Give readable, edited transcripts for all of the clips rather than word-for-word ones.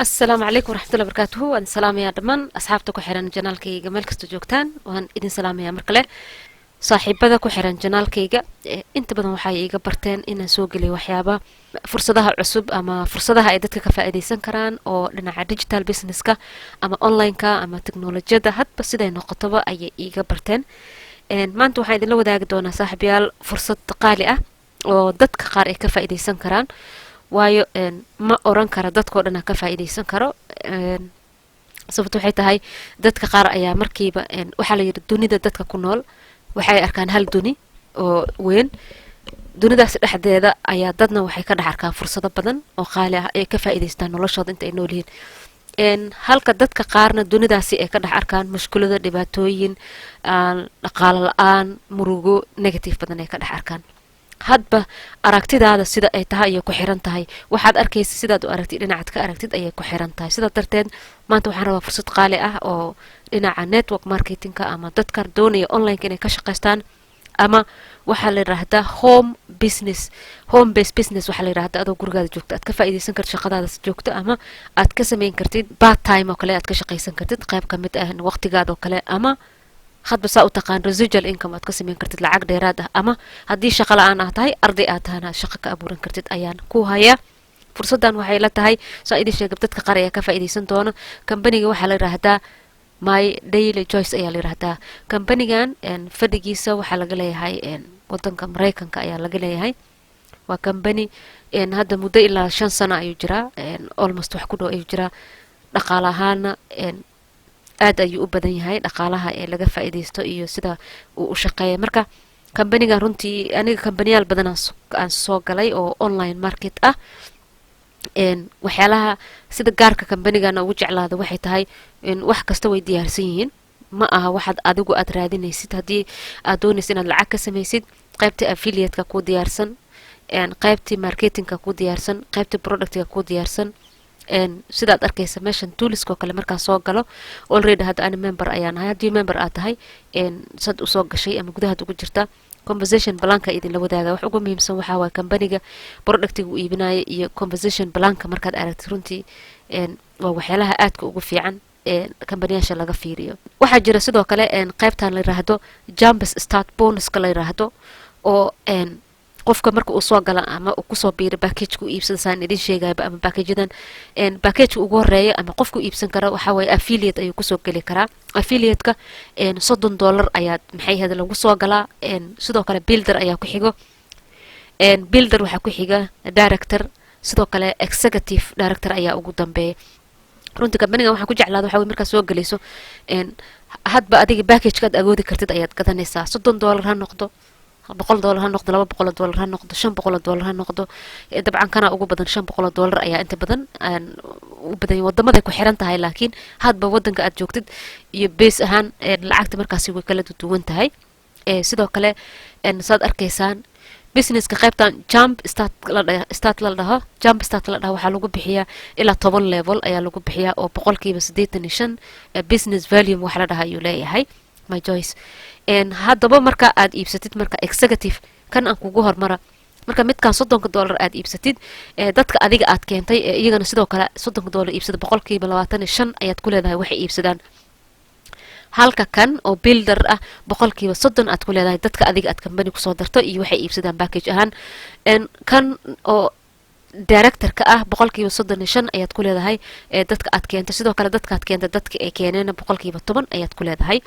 Asalaamu calaykum waraxmatullahi barakaatuhu. Waan salaamayaa dhammaan asxaabta ku xiran channelkayga meel kasta joogtaan. Waan idin salaamayaa mar kale, saaxiibada ku xiran channelkayga. Inta badan waxay iiga barteen inaan soo geliyo waxyaaba fursadaha cusub ama fursadaha ay dadka ka faa'iidaysan karaan oo dhinaca digital businesska ama online-ka ama teknolojiyadda, hadba siday noqotoba ayay iiga barteen. Maanta waxaan idinla wadaagi doonaa, saaxiibayaal, fursad qaali ah oo dadka qaar ay ka faa'iidaysan karaan, waayo ma oran kara dadkao dhan a ka faa'iidaysan karo. Sababto waxay tahay, dadka qaar ayaa markiiba, waxaa la yidhi, dunida dadka ku nool waxay arkaan hal duni oo weyn. Dunidaas dhexdeeda ayaa dadna waxay ka dhex arkaan fursado badan oo qaali ah ay ka faa'iidaystaan noloshooda inta ay nool yihiin, halka dadka qaarna dunidaasi ay ka dhex arkaan mushkulado, dhibaatooyin, dhaqaalo la-aan, murugo, negative badan ay ka dhex arkaan. Hadba aragtidaada sida ay tahay ayay ku xiran tahay. Waxaad arkaysa sidaad u aragtid, dhinacaad ka aragtid ayay ku xiran tahay. Sidaa darteed maanta waxaan rabaa fursad qaali ah oo dhinaca network marketingka ama dadka doonaya onlineka inay ka shaqaystaan, ama waxaa la yidhaahdaa home business, home base business waxaa la yidhahdaa, adoo gurigaada joogto aad ka faa'iidaysan kartid shaqadaada joogto, ama aad ka samayn kartid part time oo kale, aad ka shaqaysan kartid qayb ka mid ah waqtigaada oo kale, ama hadba saa u taqaan residual income aad ka samayn kartid, lacag dheeraad ah, ama haddii shaqa la-aan aad tahay, arday aad tahana, aad shaqa ka abuuran kartid ayaan ku hayaa. Fursaddan waxay la tahay, saa idin sheegab, dadka qaar ayaa ka faa'iidaysan doona. Kambaniga waxaa la yidhaahdaa My Daily Choice ayaa la yidhaahdaa. Kambanigan fadhigiisa waxaa laga leeyahay wadanka Maraykanka ayaa laga leeyahay. Waa kambani hadda muddo ilaa 5 sano ayuu jiraa, almost wax ku dhow ayuu jiraa. Dhaqaale ahaana aad ayuu u badan yahay dhaqaalaha ee laga faa'iidaysto iyo sida uu u shaqeeya. Marka kambanigan runtii aniga kambaniyaal badan aan soo galay oo online market ah. Waxyaalaha sida gaarka kambanigana ugu jeclaada waxay tahay wax kasta way diyaarsan yihiin. Ma aha waxaad adigu aad raadinaysid. Haddii aad doonaysid inaad lacag ka samaysid, qaybtii affiliateka ku diyaarsan, qaybtii marketingka ku diyaarsan, qaybtii productga ku diyaarsan. Sidaad arkaysa meeshan toolskoo kale markaan soo galo, already hadda ani member ayaan ahay. Haddii member aad tahay, sad usoo gashay ama gudahaad ugu jirta, compensation planka idinla wadaaga. Wax ugu muhiimsan waxaa waay kambaniga productiga uu iibinaya iyo compensation planka. Markaad aragtid, runtii waa waxyaalaha aadka ugu fiican ee kambaniyaasha laga fiiriyo. Waxaa jira sidoo kale qaybtan la yiraahdo jump start bonuska la yiraahdo, oo qofka marka uu soo gala ama uu kusoo biiro packageka u iibsada, saan idin sheegayba, ama packagedan, packageka ugu horeeya ama qofku iibsan kara waxaa waye affiliate ayuu kusoo geli karaa. Affiliateka $30 ayaad, maxay ahayd, lagu soo galaa. Sidoo kale builder ayaa ku xigo. Builder waxaa ku xiga director, sidoo kale executive director ayaa ugu dambeeya. Runtii kambanigan waxaan ku jeclaada waxa wey, markaad soo gelayso, hadba adiga packageka aad awoodi kartid ayaad gadanaysaa. $30 ha noqdo, $100 ha noqdo, $200 ha noqdo, $500 ha noqdo. Dabcan kana ugu badan, $500 ayaa inta badan u badan. Wadamaday ku xiran tahay, laakiin hadba wadanka aad joogtid iyo base ahaan lacagta markaasi way kala duwan tahay. Sidoo kale, saad arkaysaan, businesska qaybtan jump start start la dhaho, jump start la dhaho, waxaa lagu bixiyaa ilaa 10 level ayaa lagu bixiyaa, oo 85% business volume waxa la dhaha ayuu leeyahay My Choice. Haddaba marka aad iibsatid, marka executive kan aan kugu hormara, marka midkan $30 aad iibsatid, dadka adiga aad keentay ee iyagana sidoo kale $30 iibsada, 25% ayaad ku leedahay waxay iibsadaan, halka kan oo builder ah 30% aad ku leedahay dadka adiga aad company kusoo darto iyo waxay iibsadaan package ahaan. Kan oo directorka ah 35% ayaad ku leedahay dadka aad keentay. Sidoo kale dadkaad keentay dadka ay keeneena 10% ayaad ku leedahay.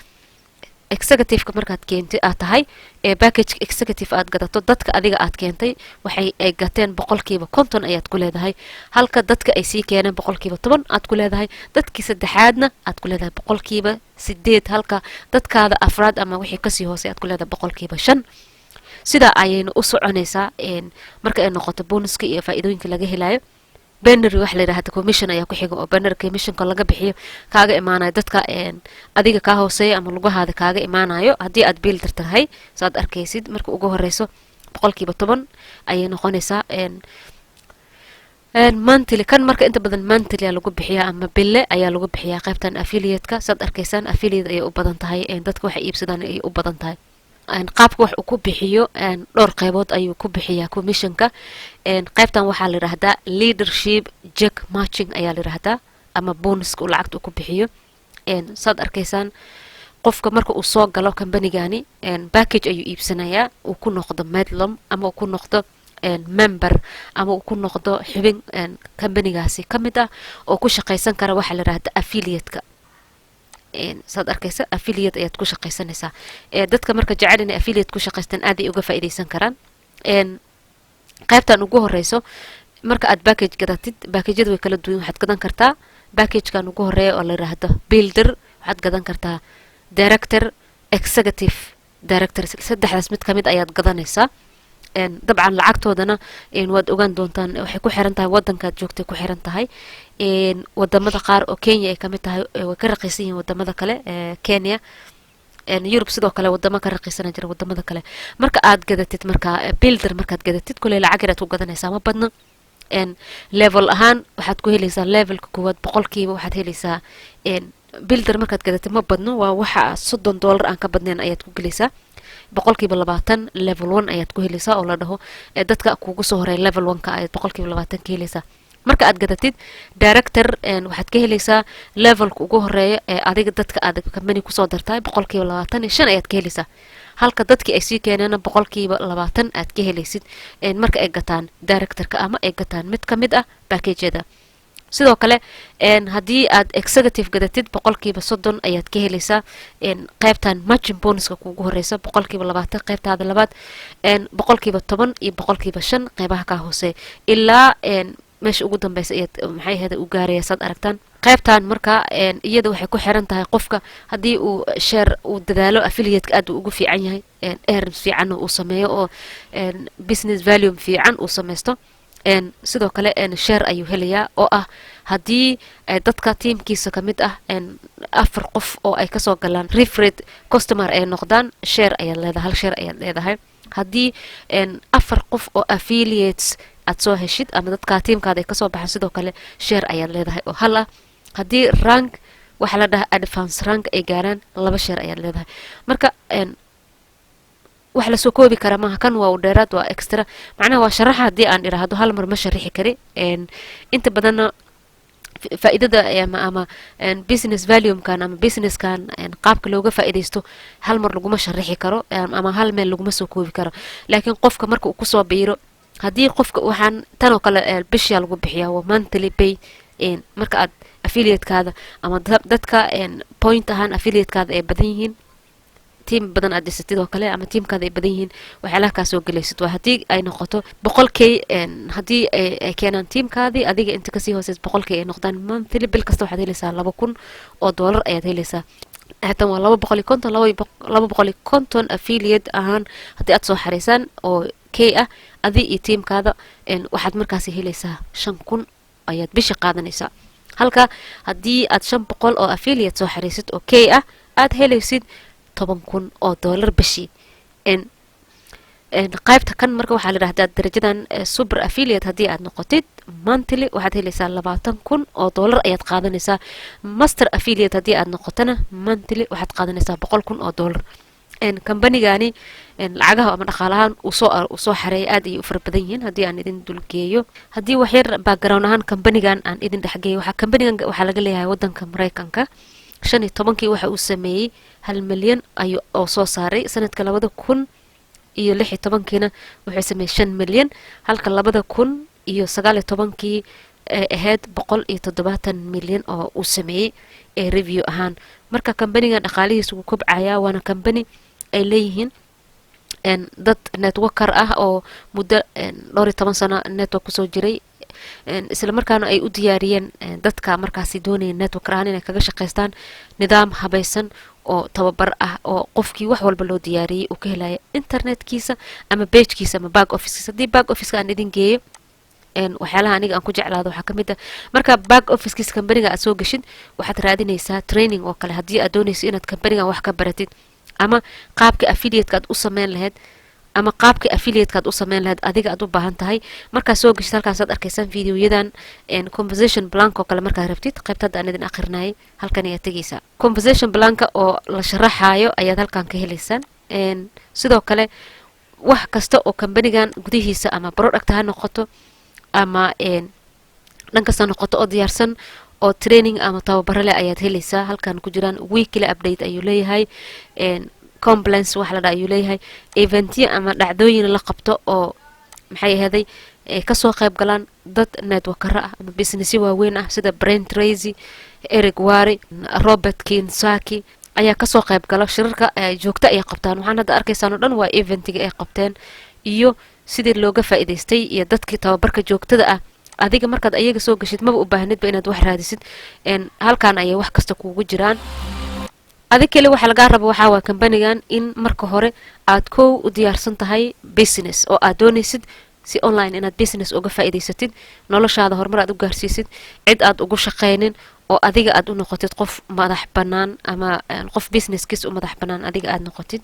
Executiveka markaad keentay aad tahay ee packageka executive aad gadato, dadka adiga aad keentay waxay ay gateen 50% ayaad ku leedahay, halka dadka ay sii keeneen 10% aad ku leedahay, dadkii saddexaadna aad ku leedahay 8%, halka dadkaada afraad ama wixii kasii hoosey aad ku leedahay 5%. Sidaa ayayna u soconaysaa marka ay noqoto bonuska iyo faa'iidooyinka laga helayo. Binary waxa la yidhahda commission ayaa ku xiga, oo binary commissionka laga bixiyo kaaga imaanayo dadka adiga kaa hooseeya ama lugahaada kaaga imaanayo. Haddii aad builder tahay, saad arkaysid, marka ugu horeyso 10% ayay noqonaysaa monthly. Kan marka inta badan monthly lagu bixiyaa ama bille ayaa lagu bixiyaa. Qaybtan affiliate-ka, saad arkaysaan, affiliate ayay u badan tahay, dadka waxay iibsadaan ayay u badan tahay. Qaabka wax uu ku bixiyo, dhowr qeybood ayuu ku bixiyaa commissionka. Qaybtan waxaa la yidhaahdaa leadership check matching ayaa la yidhaahdaa, ama bonuska uu lacagta uu ku bixiyo. Saad arkaysaan, qofka marka uu soo galo companygani, package ayuu iibsanayaa uu ku noqdo medlem ama uu ku noqdo member ama uu ku noqdo xubin companygaasi ka mid ah oo ku shaqaysan kara waxaa la yidhahda affiliate-ka. Saad arkaysa, affiliate ayaad ku shaqaysanaysaa. Dadka marka jecel inay affiliate ku shaqaystaan aad ay uga faa'iidaysan karaan. Qaybtan ugu horeyso, marka aad package gadatid, packageyada way kala duwan. Waxaad gadan kartaa packagekan ugu horeeya oo la yiraahdo builder, waxaad gadan kartaa director, executive director. Saddexdaas mid kamid ayaad gadanaysaa. Dabcan lacagtoodana waad ogaan doontaan, waxay ku xiran tahay wadankaad joogtay ku xiran tahay. Wadamada qaar oo Kenya ay kamid tahay way ka raqiisan yihiin wadamada kale. Kenya, Yurub sidoo kale wadamo ka raqiisana jira wadamada kale. Marka aad gadatid, marka builder markaad gadatid, kuley lacag yaraad ku gadanaysaa, ma badna. Level ahaan waxaad ku helaysaa levelka koowaad 100%, waxaad helaysaa builder markaad gadatid, ma badno, waa waxa $30 aan ka badnayn ayaad ku gelaysaa. 20% level one ayaad ku helaysaa, oo la dhaho dadka kugu soo horeeya level one-ka ayaad 20% ka helaysaa. Marka aad gadatid director, waxaad ka helaysaa levelka ugu horeeya ee adiga dadka aad company kusoo dartahay 25% ayaad ka helaysaa, halka dadkii ay sii keeneena 20% aad ka helaysid marka ay gataan directorka ama ay gataan mid ka mid ah packageyada. Sidoo kale, haddii aad executive gadatid, 30% ayaad ka helaysaa qeybtan matching bonuska kuugu horeysa, 20% qeybtaada labaad, 10% iyo 5% qeybaha kaa hoose, ilaa meesha ugu dambeysa ayaad, maxay ahayd, u gaaraya. Saad aragtaan, qaybtan marka iyada waxay ku xiran tahay qofka. Haddii uu share uu dadaalo, affiliateka aad uu ugu fiican yahay, earns fiican uu sameeyo oo business volume fiican uu sameysto, sidoo kale share ayuu helayaa, oo ah haddii dadka tiimkiisa kamid ah afar qof oo ay kasoo galaan referred customer ay noqdaan, share ayaad leedahay, hal share ayaad leedahay. Haddii afar qof oo affiliates aad soo heshid ama dadka tiimkaada ay kasoo baxaan, sidoo kale share ayaad leedahay oo hal ah. Haddii rank waxaa la dhahaa advance rank ay gaaraan, laba share ayaad leedahay. Marka wax lasoo koobi kara maaha, kan waa u dheeraad, waa extra. Macnaha waa sharaxa, haddii aan idhaahdo hal mar ma sharixi kari. Inta badanna faa'iidada ama business volumekan ama businesskan qaabka looga faa'iidaysto hal mar laguma sharixi karo ama hal meel laguma soo koobi karo. Laakiin qofka marka uu kusoo biiro, haddii qofka waxaan tan oo kale bishaa lagu bixiyaa, waa monthly pay. Marka aad affiliatekaada ama dadka point ahaan affiliatekaada ay badan yihiin, tiim badan aad dhisatid oo kale, ama tiimkaada ay badan yihiin, waxyaalaha kaa soo gelaysid waa haddii ay noqoto 100K, haddii ay keenaan tiimkaadii adiga inta kasii hooseys 100K ay noqdaan, monthly bil kasta waxaad helaysaa $2,000 ayaad helaysaa. Haatan waa 250, 250 affiliate ahaan haddii aad soo xareysaan oo k ah, adi iyo tiimkaada, waxaad markaasi helaysaa 5,000 ayaad bisha qaadanaysaa, halka haddii aad 500 oo affiliate soo xareysid oo k ah aad helaysid $10,000 bishii. Qaybta kan marka waxaa la dhahdaa darajadan super affiliate. Haddii aad noqotid, monthly waxaad helaysaa $20,000 ayaad qaadanaysaa. Master affiliate haddii aad noqotona, monthly waxaad qaadanaysaa $100,000. Companygani lacagaha ama dhaqaalahaan uu soo xareeya aad ayay u fara badan yihiin. Haddii aan idin dulgeeyo, haddii waxyar background ahaan companygan aan idin dhexgeeyo, waxaa companygan waxaa laga leeyahay wadanka Mareykanka. 15-kii waxa uu sameeyey 1 milyan ayuu oo soo saaray. Sanadka 2016-kiina wuxuu sameeyey 5 milyan, halka 2019-kii ay ahayd 170 milyan oo uu sameeyey ee revenue ahaan. Marka companygan dhaqaalihiisa wuu kobcayaa, waana company ay leeyihiin dad networker ah oo muddo dhowr iyo toban sano network kusoo jiray, isla markaana ay u diyaariyeen dadka markaasi doonaya networker ahaan inay kaga shaqaystaan nidaam habaysan oo tababar ah, oo qofkii wax walba loo diyaariyey uu ka helaya internetkiisa ama pagekiisa ama back officekiisa. Haddii back officeka aan idin geeyo, waxyaalaha aniga aan ku jeclaado waxaa kamid ah, marka back officekiisa companyga aad soo geshid, waxaad raadinaysaa training oo kale. Haddii aad doonayso inaad companygan wax ka baratid ama qaabka affiliateka aad u sameyn lahayd ama qaabka affiliateka aad u sameyn lahayd adiga aad u baahan tahay, markaad soo geshid halkaasaad arkaysaan videoyadan. Compensation planka oo kale markaad rabtid, qaybta hadda aan idin akrinayay, halkan ayaad tegaysaa. Compensation planka oo la sharaxaayo ayaad halkan ka helaysaan. Sidoo kale wax kasta oo kambanigan gudihiisa, ama product ha noqoto ama dhan kasta noqoto, oo diyaarsan oo training ama tababaro leh ayaad helaysaa. Halkan ku jiraan weekly update ayuu leeyahay, compliance wax la dha ayuu leeyahay, eventyo ama dhacdooyin la qabto oo maxay ahaday kasoo qayb galaan dad networkero ah ama businessyo waaweyn ah, sida Brian Tracy, Eric Worre, Robert Kiyosaki ayaa kasoo qayb gala. Shirarka joogto ayay qabtaan. Waxaan hadda arkaysaan oo dhan waa eventiga ay qabteen iyo sidii looga faa'iidaystay iyo dadkii tababarka joogtada ah. Adiga markaad ayaga soo gashid, maba u baahnidba inaad wax raadisid. Halkan ayay wax kasta kuugu jiraan. Adig keli waxaa lagaa raba waxaa waa kambanigan in marka hore aad kow u diyaarsan tahay business oo aad doonaysid si online inaad business uga faa'iidaysatid, noloshaada horumar aad u gaarsiisid, cid aad ugu shaqaynin oo adiga aad u noqotid qof madax bannaan ama qof businesskiis u madax bannaan adiga aad noqotid.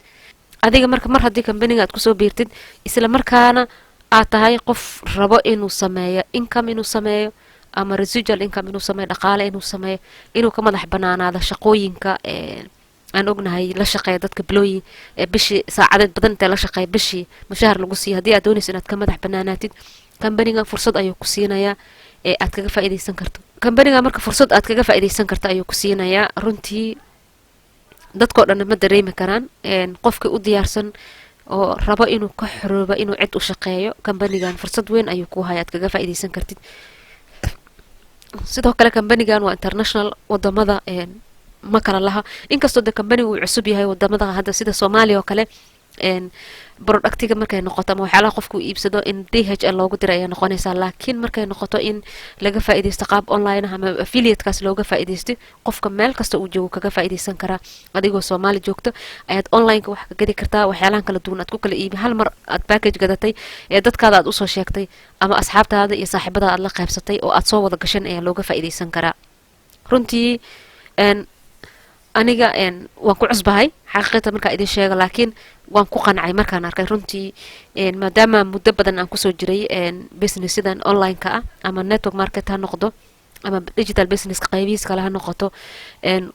Adiga marka mar haddii kambaniga aad kusoo biirtid, isla markaana aad tahay qof rabo inuu sameeyo income, inuu sameeyo ama residual income inuu sameeyo, dhaqaale inuu sameeyo, inuu ka madax banaanaado shaqooyinka aan ognahay la shaqeeya dadka bilooyin, bishii saacadeed badan intee la shaqeeya bishii mushahar lagu siiyo, haddii aad doonayso inaad ka madax banaanaatid, kambanigan fursad ayuu ku siinayaa ee aad kaga faa'iidaysan karto. Kambaniga marka fursad aad kaga faa'iidaysan karto ayuu ku siinayaa. Runtii dadkoo dhanna ma dareemi karaan. Qofkii u diyaarsan oo rabo inuu ka xoroobo inuu cid u shaqeeyo, kambanigan fursad weyn ayuu ku haya aad kaga faa'iidaysan kartid. Sidoo kale kambanigan waa international, wadamada ma kala laha, inkastoo de kambaniga uu cusub yahay. Wadamada hadda sida Soomaaliya oo kale, productiga markay noqoto ama waxyaalaha qofku iibsado in DHL loogu diray ayaa noqonaysaa, laakiin markay noqoto in laga faa'iidaysto qaab online ah ama affiliatekaas looga faa'iidaysto, qofka meel kasta uu joogo kaga faa'iidaysan karaa. Adigoo Soomaali joogto ayaad onlineka wax ka gadi kartaa, waxyaalahan kala duwan aad ku kala iibi. Hal mar aad package gadatay ee dadkaada aad usoo sheegtay ama asxaabtaada iyo saaxiibadaada aad la qaybsatay oo aad soo wada gashan ayaa looga faa'iidaysan karaa. Runtii aniga waan ku cusbahay xaqiiqata markaa idin sheego, laakiin waan ku qancay markaan arkay runtii, maadaama muddo badan aan kusoo jiray businessadan online-ka ah, ama network market ha noqdo ama digital businesska qaybihiis kale ha noqoto.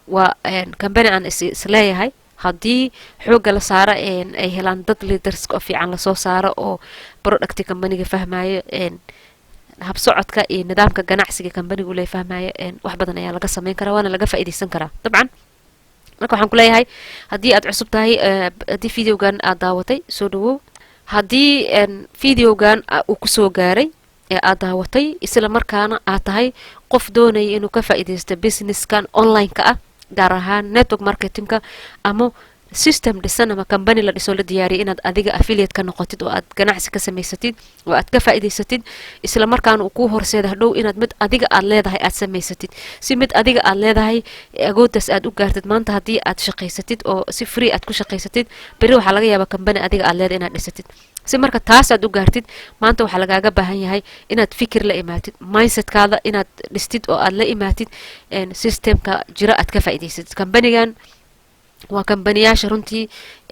Waa company aan isleeyahay haddii xoogga la saaro, ay helaan dad leaders oo fiican lasoo saaro oo producti companiga fahmayo, habsocodka iyo nidaamka ganacsiga companigu le fahmayo, wax badan ayaa laga sameyn karaa, waana laga faa'iidaysan karaa dabcan. Marka waxaan ku leeyahay, haddii aad cusub tahay, haddii videogan aad daawatay, soo dhawow. Haddii videogan uu kusoo gaaray ee aad daawatay, isla markaana aad tahay qof doonaya inuu ka faa'iidaysto businesskan online-ka ah, gaar ahaan network marketingka ama system dhisan ama company la dhiso la diyaariyay inaad adiga affiliate ka noqotid oo aad ganacsi ka samaysatid oo aad ka faa'iidaysatid, isla markaana uu kuu horseeda hadhow inaad mid adiga aad leedahay aad samaysatid, si mid adiga aad leedahay agooddaas aad u gaartid. Maanta haddii aad shaqaysatid oo si free aad ku shaqaysatid, berri waxaa laga yaabaa company adiga aad leedahay inaad dhisatid. Si marka taas aad u gaartid, maanta waxaa lagaaga baahan yahay inaad fikir la imaatid, mindsetkaada inaad dhistid oo aad la imaatid systemka jiro aad ka faa'iidaysatid. Companigan waa kambaniyaasha runtii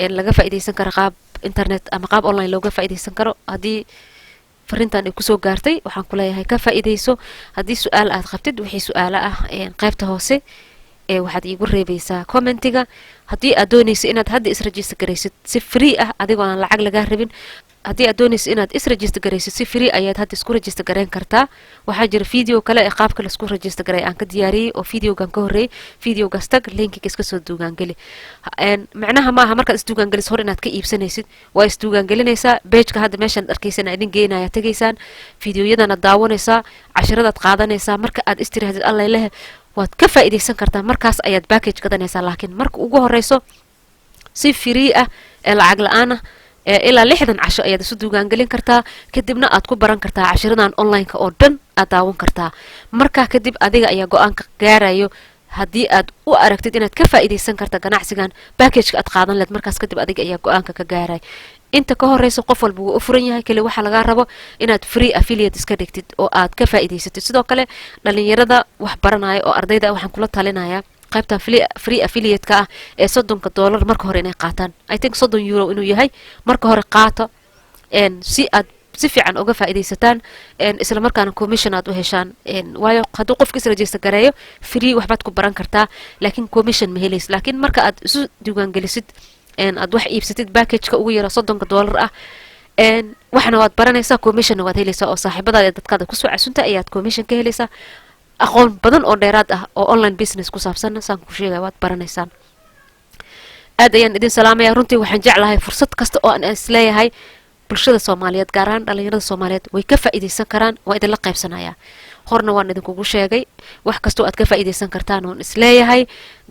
laga faa'iidaysan karo qaab internet ama qaab online looga faa'iidaysan karo. Haddii fariintan ay kusoo gaartay, waxaan ku leeyahay ka faa'iidayso. Haddii su-aal aad qabtid, wixii su-aalo ah qaybta hoose ee waxaad iigu reebaysaa commentiga. Haddii aad doonayso inaad hadda isregister garaysid si free ah, adigoo aan lacag lagaa rabin, haddii aad doonayso inaad isregister garaysid si free ayaad hadda isku register garayn kartaa. Waxaa jira video kale ee qaabka laisku register garay aan ka diyaariyey oo videogan ka horreeyey. Videogaas tag, linkiga iska soo duugaangeli. Macnaha maaha markaad isduugaangeliso hor inaad ka iibsanaysid. Waa isduugaangelinaysaa, pageka hadda meeshaan arkaysan idin geenaya tegaysaan, videoyadana daawanaysaa, cashiradaad qaadanaysaa. Marka aad istirahdid allay lehe waad ka faa'iidaysan kartaa, markaas ayaad package gadanaysaa. Laakiin marka ugu horeyso si free ah ee lacag la-aan ah ee ilaa 60 casho ayaad isu duugaangelin kartaa, kadibna aad ku baran kartaa cashiradan online-ka oo dhan aad daawan kartaa. Markaa kadib adiga ayaa go-aanka gaarayo. Haddii aad u aragtid inaad ka faa'iidaysan karta ganacsigan, packageka aad qaadan leed, markaas kadib adiga ayaa go-aanka ka gaaray. Inta ka horeysa qof walba wuu u furan yahay. Keli waxaa lagaa rabo inaad free affiliate iska dhigtid oo aad ka faa'iidaysatid. Sidoo kale dhalinyarada wax baranaya oo ardayda waxaan kula talinayaa qaybtan free affiliate-ka ah ee $30 marka hore inay qaataan. I think €30 inuu yahay. Marka hore qaato si aad si fiican uga faa'iidaysataan, isla markaana commission aad u heshaan. Waayo hadduu qofka isregister gareeyo, free waxbaad ku baran kartaa, laakiin commission ma helaysid. Laakiin marka aad isu diiwaangelisid Aad wax iibsatid packageka ugu yara $30 ah, waxna waad baranaysaa, commissionna waad helaysaa, oo saaxiibadaada ee dadkaada kusoo casunta ayaad commission ka helaysaa. Aqoon badan oo dheeraad ah oo online business ku saabsanna, saan ku sheegaya, waad baranaysaan. Aad ayaan idin salaamaya. Runtii waxaan jeclahay fursad kasta oo aan isleeyahay bulshada Soomaaliyeed, gaar ahaan dhalinyarada Soomaaliyeed, way ka faa'iidaysan karaan, waa idinla qaybsanayaa. Horna waan idinkugu sheegay, wax kastoo aad ka faa'iidaysan kartaan oon isleeyahay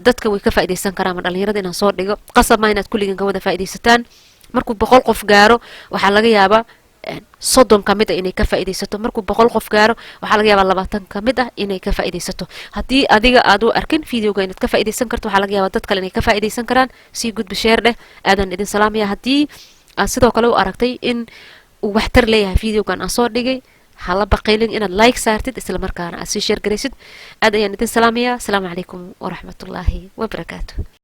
dadka way ka faa'iidaysan karaan ma dhalinyarada inaan soo dhigo. Qasab maa inaad kulligiin ka wada faa'iidaysataan. Markuu 100 qof gaaro, waxaa laga yaabaa 30 ka mid ah inay ka faa'iidaysato. Markuu 100 qof gaaro, waxaa laga yaabaa 20 ka mid ah inay ka faa'iidaysato. Haddii adiga aad u arkin videoga inaad ka faa'iidaysan karto, waxaa laga yaabaa dad kale inay ka faa'iidaysan karaan. Sii gudbi, share dheh. Aadaan idin salaamaya. Haddii aad sidoo kale u aragtay in uu waxtar leeyahay videogan aan soo dhigay, hala baqiilin inaad like saartid, isla markaana aad sii share garaysid. Aad ayaan idin salaamayaa. Asalaamu calaykum waraxmatullaahi wabarakaatu.